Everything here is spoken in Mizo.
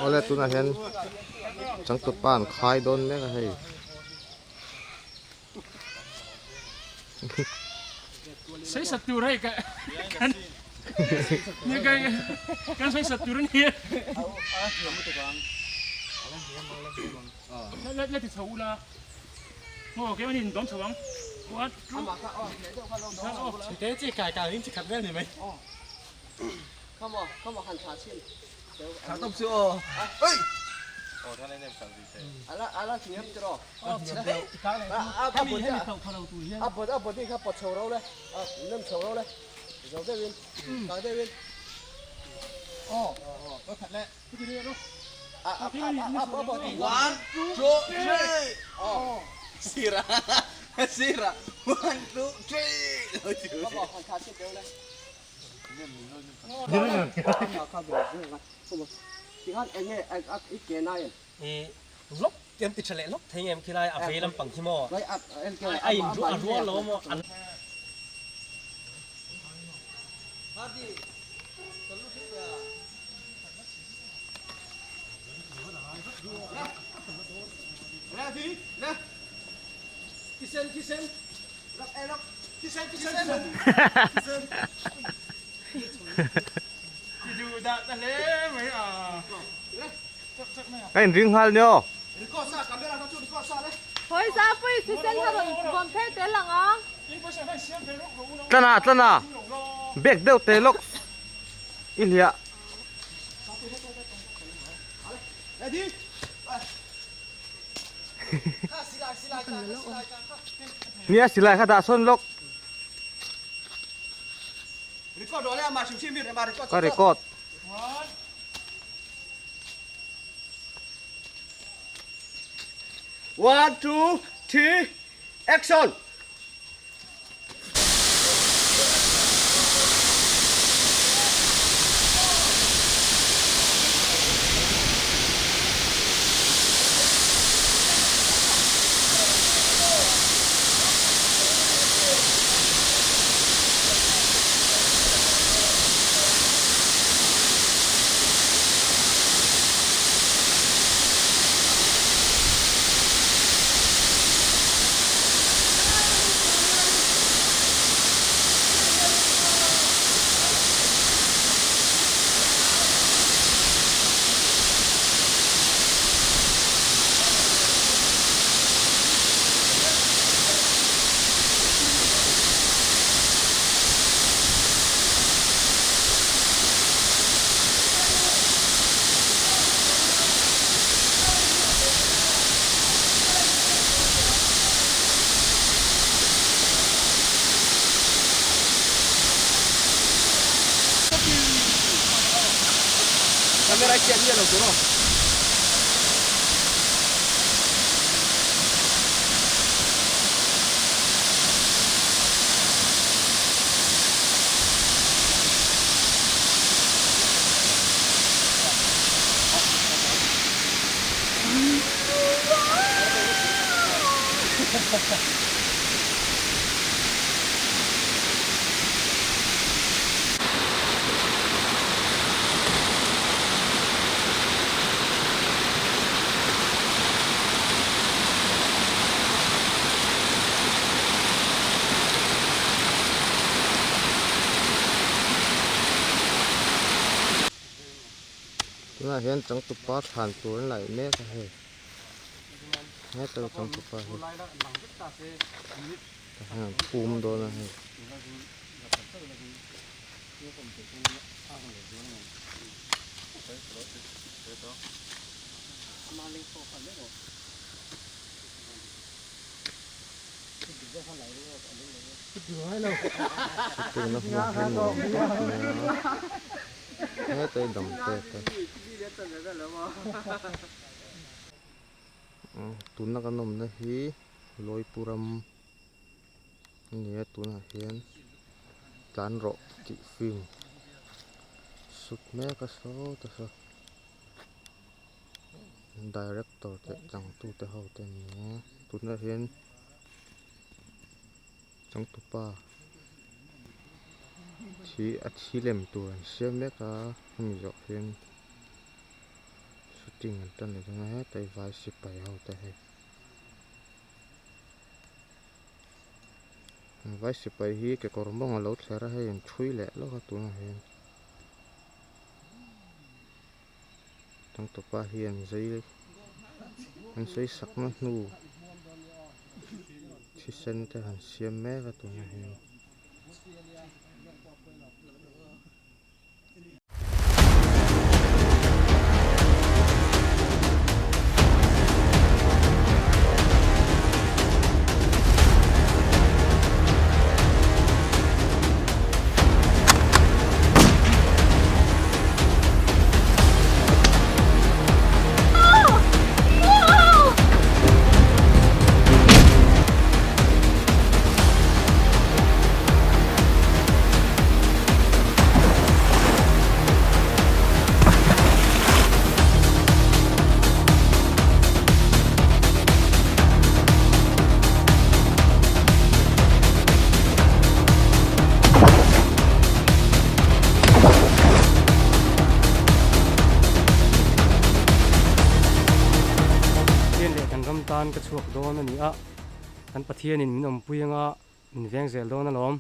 Awle tunah hian changtupa an khai dawn mek a hei. Sawisat tur hei ka kan kan sawisat tur ani la ti chho ula maw keimahni in dawm chho ang one two Te chi kai kai in chi khat vel ni mai. Lawk em ti tha leh lawk thei em khilai a vei lampang khi maw a in a rual lo maw an. Ka inring nghal nia. Tlana tlana bag deuh te lawk i hliah. Nia silai kha dah sawn lawk. Ka record. One, two, three, action! Tunah hian changtupa thlan tur an laih mek a hei hetlai changtupa hi tah hian an phum dawn a hei. Tuna hmunah hian nuam tak mai a hetlai dam te te tuna kan awmna hi Lawipuram a ni a tunah hian tlan rawh tih film sut mek a sawt a saw director leh changtute ho te an ni a tunah hian changtupa. Thi a thi lem tur an siam mek a hemi zawh hian shooting an tan leh dawn a hetlai vai sipai ho te hei vai sipai hi kekawr mawng alo thler a hei an thui leh lawk a tunah hian tangtawpa hi an zai an sawi sakna hnu thisen te han siam mek a tunah hian. Pathian leh kan ram tan ka chhuak dawn a ni a, kan Pathianin min awmpui anga min veng zel dawn alawm.